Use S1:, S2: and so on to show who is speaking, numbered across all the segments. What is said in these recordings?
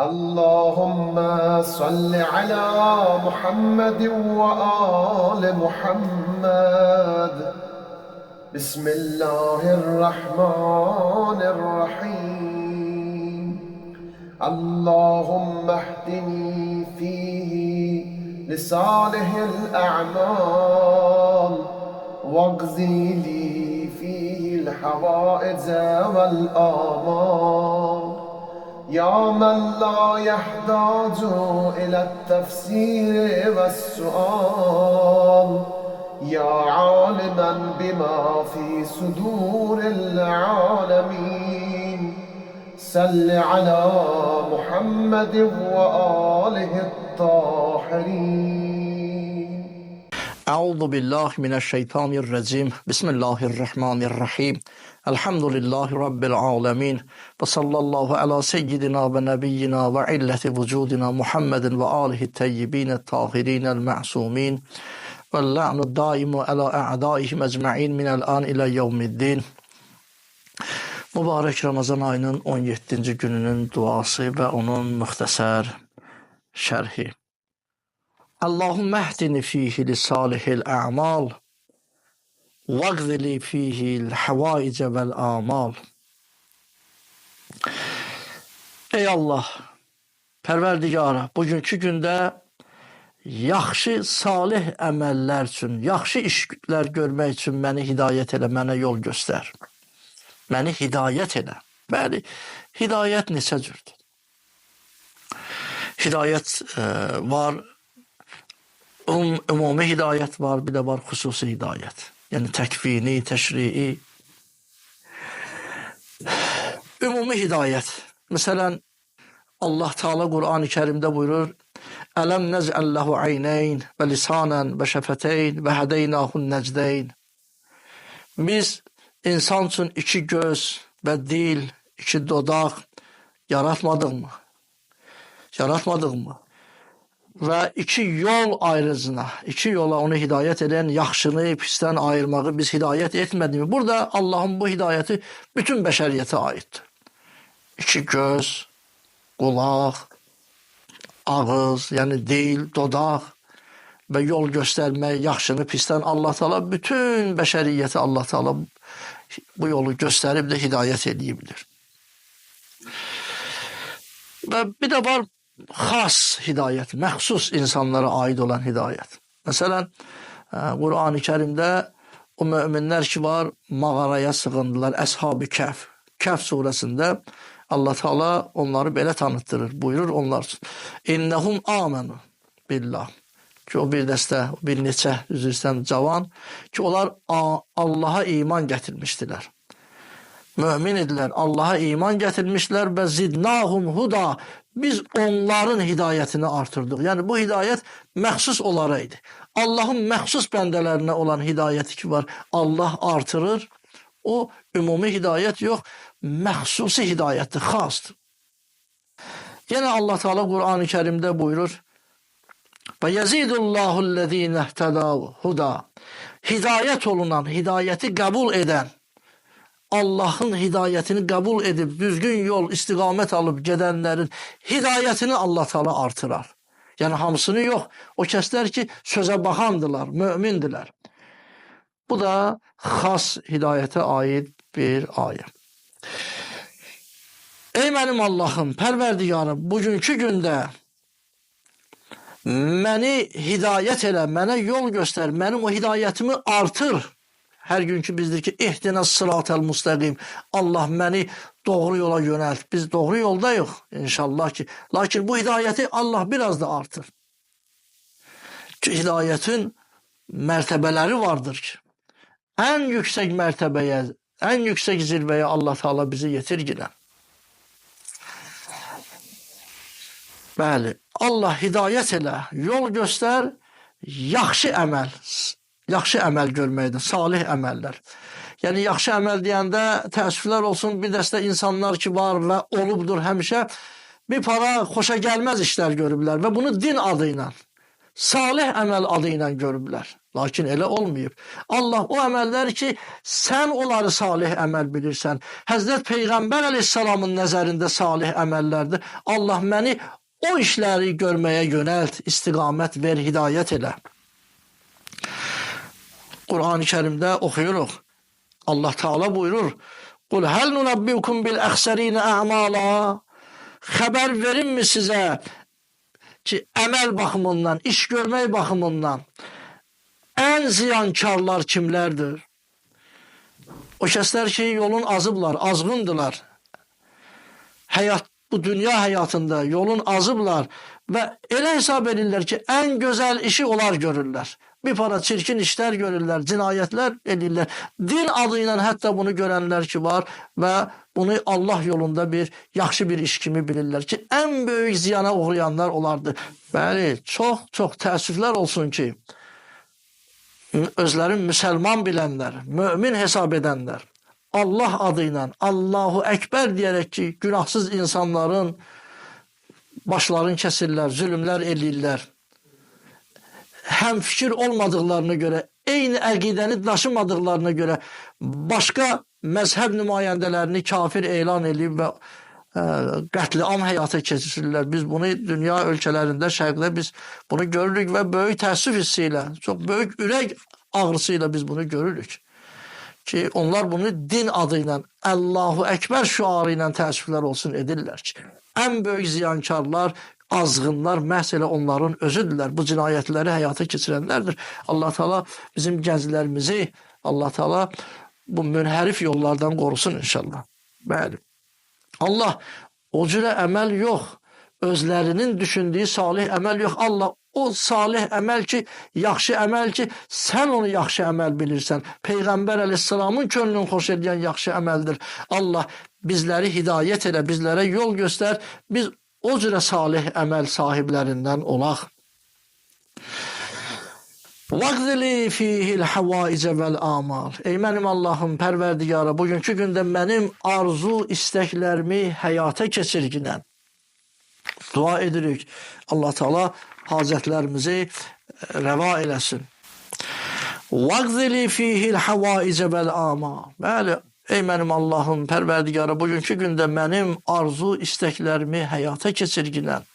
S1: اللهم صل على محمد وآل محمد. بسم الله الرحمن الرحيم. اللهم اهدني فيه لصالح الأعمال واقضي لي فيه الحوائج والآمال. يا من لا يحتاج إلى التفسير والسؤال، يا عالما بما في صدور العالمين، صل على محمد وآله الطاهرين.
S2: أعوذ بالله من الشيطان الرجيم. بسم الله الرحمن الرحيم. الحمد لله رب العالمين وصلى الله على سيدنا ونبينا وعلة وجودنا محمد وآله الطيبين الطاهرين المعصومين واللعن الدائم على أعدائهم أجمعين من الآن إلى يوم الدين. Mübarək Ramazan ayının 17-ci gününün duası və onun müxtəsər şərhi. Allahümme ehdini fihi li salihil a'mal vaqdi li fihi l-havaice vel amal. Ey Allah, Pərverdigara, bugünkü gündə yaxşı salih əməllər üçün, yaxşı işlər görmək üçün məni hidayət elə, mənə yol göstər. Məni hidayət elə. Bəli, hidayət neçə cürdür? Hidayət var, ümumi hidayət var, bir də var xüsusi hidayət. Yəni təkvini, təşrii. Ümumi hidayət. Məsələn, Allah Teala Qur'an-ı Kərimdə buyurur: Ələm nəz'əl lehu ayneyn və lisanen və şəfəteyn və hədeynahun nəcdeyn. Biz insan üçün iki göz və dil, iki dodaq yaratmadıq mı? Yaratmadıq mı? Və iki yol ayrıcına, iki yola onu hidayət edən yaxşını pisdən ayırmağı biz hidayət etmədikmi? Burada Allahın bu hidayəti bütün bəşəriyyətə aiddir. İki göz, qulaq, ağız, yəni dil, dodaq və yol göstərmək, yaxşını pisdən Allah Teala bütün bəşəriyyəti Allah Teala bu yolu göstərib də hidayət eləyə bilir. Və bir də var xas hidayət, məxsus insanlara aid olan hidayət. Məsələn, Qur'an-ı Kərimdə o möminlər ki var, mağaraya sığındılar, Əshab-ı Kəhf. Kəhf surəsində Allah Teala onları belə tanıtdırır, buyurur onlar üçün. İnnəhum amenu billah. Ki o bir dəstə, o bir neçə, üzr istəyirəm, cavan, ki onlar Allaha iman gətirmişdilər. Mömin idilər, Allaha iman gətirmişlər və zidnahum huda. Biz onların hidayətini artırdıq. Yəni bu hidayət məxsus onlara idi. Allahın məxsus bəndələrinə olan hidayəti ki var, Allah artırır. O ümumi hidayət yox, məxsusi hidayətdir, xasdır. Yenə Allah Teala Qur'an-ı Kərimdə buyurur: Və yezidullahu-llezine ihtedâ huda. Hidayət olunan, hidayəti qəbul edən, Allahın hidayətini qəbul edib, düzgün yol, istiqamət alıb gedənlərin hidayətini Allah Teala artırar. Yəni hamısını yox, o kəslər ki, sözə baxandılar, mömindirlər. Bu da xas hidayətə aid bir ayə. Ey mənim Allahım, Pərverdigarım, bugünkü gündə məni hidayət elə, mənə yol göstər, mənim o hidayətimi artır. Hər günkü bizdir ki, ihdinə sıratel müstəqim. Allah məni doğru yola yönəlt. Biz doğru yoldayıq inşallah ki. Lakin bu hidayəti Allah biraz da artır. Ki hidayətin mərtəbələri vardır ki. Ən yüksək mərtəbəyə, ən yüksək zirvəyə Allah Teala bizi yetirginə. Bəli, Allah hidayət elə, yol göstər, yaxşı əməl. Yaxşı əməl görməkdir, salih əməllər. Yəni, yaxşı əməl deyəndə təəssüflər olsun, bir dəstə insanlar ki var və olubdur həmişə, bir para xoşa gəlməz işlər görüblər və bunu din adı ilə, salih əməl adı ilə görüblər. Lakin elə olmayıb. Allah o əməllər ki, sən onları salih əməl bilirsən. Həzrət Peyğəmbər əleyhissalamın nəzərində salih əməllərdir. Allah məni o işləri görməyə yönəlt, istiqamət ver, hidayət elə. Qur'an-ı Kərimdə oxuyuruq. Allah Teala buyurur: "Qul həl nunabbiukum bil əxsərinə ə'mala." Xəbər verimmi sizə ki, əməl baxımından, iş görmək baxımından ən ziyankarlar kimlərdir? O kəslər ki, yolun azıblar, azğındılar. Həyat, bu dünya həyatında yolun azıblar və elə hesab edirlər ki, ən gözəl işi onlar görürlər. Bir para çirkin işlər görürlər, cinayətlər edirlər. Din adı ilə hətta bunu görənlər ki var və bunu Allah yolunda bir yaxşı bir iş kimi bilirlər ki, ən böyük ziyana uğrayanlar onlardır. Bəli, çox-çox təəssüflər olsun ki, özləri müsəlman bilənlər, mömin hesab edənlər, Allah adı ilə Allahu Əkbər deyərək ki, günahsız insanların başlarını kəsirlər, zülmlər eləyirlər. Həm fikir olmadıqlarına görə, eyni əqidəni daşımadıqlarına görə başqa məzhəb nümayəndələrini kafir elan edib və qətliam həyata keçirirlər. Biz bunu dünya ölkələrində, şərqdə biz bunu görürük və böyük təəssüf hissi ilə, çox böyük ürək ağrısı ilə biz bunu görürük. Ki, onlar bunu din adı ilə, Allahu Əkbər şüarı ilə təəssüflər olsun edirlər ki, ən böyük ziyankarlar, azğınlar məhz elə onların özüdürlər. Bu cinayətləri həyata keçirənlərdir. Allah Teala bizim gənclərimizi, Allah Teala bu münhərif yollardan qorusun inşallah. Bəli. Allah o cürə əməl yox, özlərinin düşündüyü salih əməl yox. Allah o salih əməl ki, yaxşı əməl ki, sən onu yaxşı əməl bilirsən. Peyğəmbər əleyhissalamın könlünü xoş edən yaxşı əməldir. Allah bizləri hidayət elə, bizlərə yol göstər. Biz o cürə salih əməl sahiblərindən olaq. وَقْضِ فِيهِ الْحَوَائِجَ وَالْآمَالِ. Ey mənim Allahım, Pərverdigara, bugünkü gündə mənim arzu, istəklərimi həyata keçirginən. Dua edirik. Allah Teala hacətlərimizi rəva eləsin. وَقْضِ فِيهِ الْحَوَائِجَ وَالْآمَالِ. Bəli, ey mənim Allahım, Pərverdigara, bugünkü gündə mənim arzu, istəklərimi həyata keçirginən.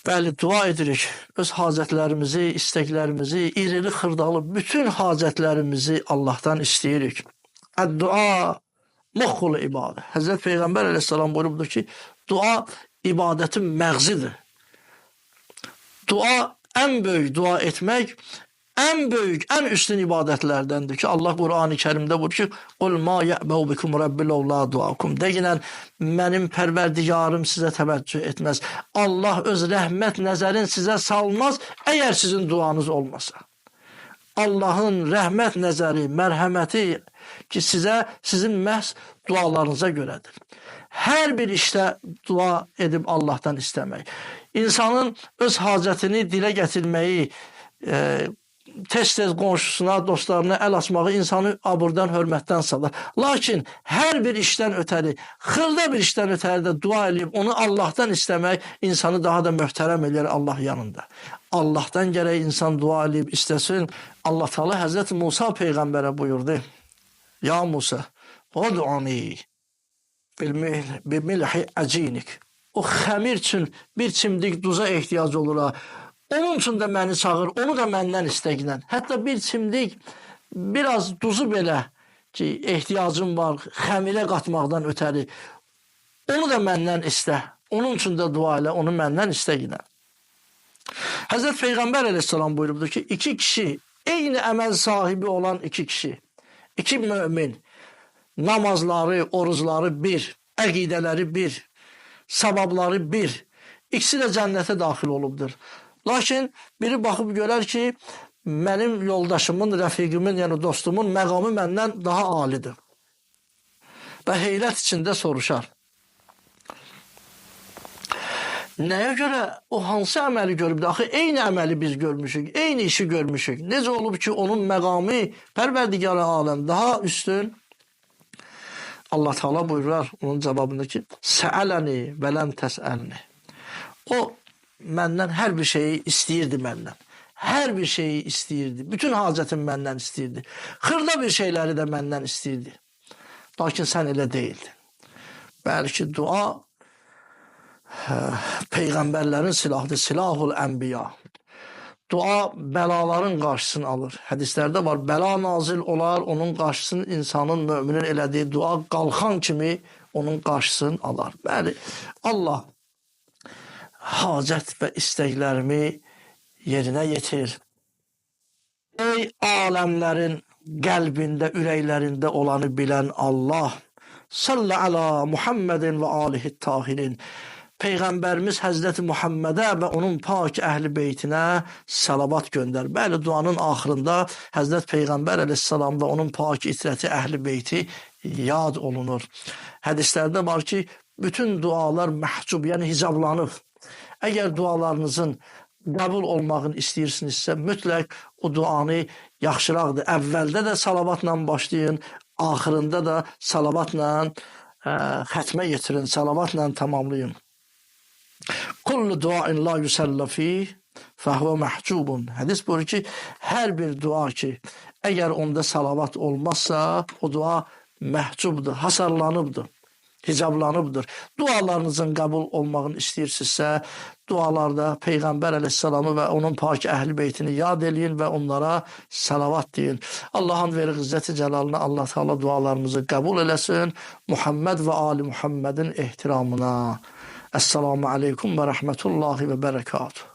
S2: Bəli, dua edirik. Öz hacətlərimizi, istəklərimizi, irili xırdalı bütün hacətlərimizi Allahdan istəyirik. Əd-dua muxul ibadə. Həzrət Peyğəmbər əleyhissalam buyurubdur ki, dua ibadətin məğzidir. Dua, ən böyük dua etmək, ən böyük, ən üstün ibadətlərdəndir ki, Allah Qur'an-ı Kərimdə buyurur ki, "Qul ma ya'bəu bikum rabbi laula duakum." Deyinən, mənim Pərverdigarım sizə təvəccüh etməz. Allah öz rəhmət nəzərin sizə salmaz, əgər sizin duanız olmasa. Allahın rəhmət nəzəri, mərhəməti ki, sizə, sizin məhz dualarınıza görədir. Hər bir işdə dua edib Allahdan istəmək. İnsanın öz hacətini dilə gətirməyi, tez-tez qonşusuna, dostlarına əl açmağı insanı aburdan, hörmətdən salar. Lakin hər bir işdən ötəri, xırda bir işdən ötəri də dua edib onu Allahdan istəmək insanı daha da möhtərəm eləyər Allah yanında. Allahdan gərək insan dua edib istəsin. Allah Teala Həzrət Musa peyğəmbərə buyurdu: "Ya Musa, ud'uni bimilhi acinik." O xəmir üçün bir çimdik duza ehtiyac olur ha. Onun üçün də məni çağır, onu da məndən istəginən. Hətta bir çimdik, biraz duzu belə ki, ehtiyacım var xəmirə qatmaqdan ötəri. Onu da məndən istə. Onun üçün də dua elə, onu məndən istəginən. Həzrət Peyğəmbər əleyhissalam buyurubdur ki, iki kişi, eyni əməl sahibi olan iki kişi, iki mömin, namazları, orucları bir, əqidələri bir, savabları bir, ikisi də cənnətə daxil olubdur. Lakin biri baxıb görər ki, mənim yoldaşımın, rəfiqimin, yəni dostumun məqamı məndən daha alidir. Və heyrət içində soruşar. Nəyə görə o hansı əməli görübdür? Axı, eyni əməli biz görmüşük, eyni işi görmüşük. Necə olub ki, onun məqamı Pərverdigar-ı aləm daha üstün? Allah Teala buyurar onun cavabında ki, Səələni və ləm təsəlni. O, məndən hər bir şeyi istəyirdi məndən. hər bir şeyi istəyirdi. Bütün hacətini məndən istəyirdi. Xırda bir şeyləri də məndən istəyirdi. Lakin sən elə deyildin. Bəlkə dua peyğəmbərlərin silahıdır. Silahul ənbiya. Dua bəlaların qarşısını alır. Hədislərdə var, bəla nazil olar, onun qarşısını insanın, müminin elədiyi dua qalxan kimi onun qarşısını alar. Bəli, Allah hacət və istəklərimi yerinə yetir. Ey aləmlərin qəlbində, ürəklərində olanı bilən Allah, salli ala Muhammedin və alihi tahirin. Peyğəmbərimiz Həzrəti Muhammedə və onun pak əhli beytinə salavat göndər. Bəli, duanın axırında Həzrət Peyğəmbər əleyhissalam və onun pak itrəti əhli beyti yad olunur. Hədislərdə var ki, bütün dualar məhcub, yəni hicablanıb. Əgər dualarınızın qəbul olmağını istəyirsinizsə, mütləq o duanı yaxşıraqdır. Əvvəldə də salavatla başlayın, axırında da salavatla xətmə yetirin, salavatla tamamlayın. Kullu duain la yusalla fih fəhvə məhcubun. Hədis buyurur ki, hər bir dua ki, əgər onda salavat olmazsa, o dua məhcubdur, hasarlanıbdır, hicablanıbdır. Dualarınızın qəbul olmağını istəyirsinizsə, dualarda Peyğəmbər əleyhissalamı və onun pak əhli beytini yad eləyin və onlara salavat deyin. Allahın verir izzəti cəlalına Allah Teala dualarımızı qəbul eləsin. Muhammed və ali Muhammedin ehtiramına. Esselamu aleykum və rəhmətullahi və bərəkatuhu.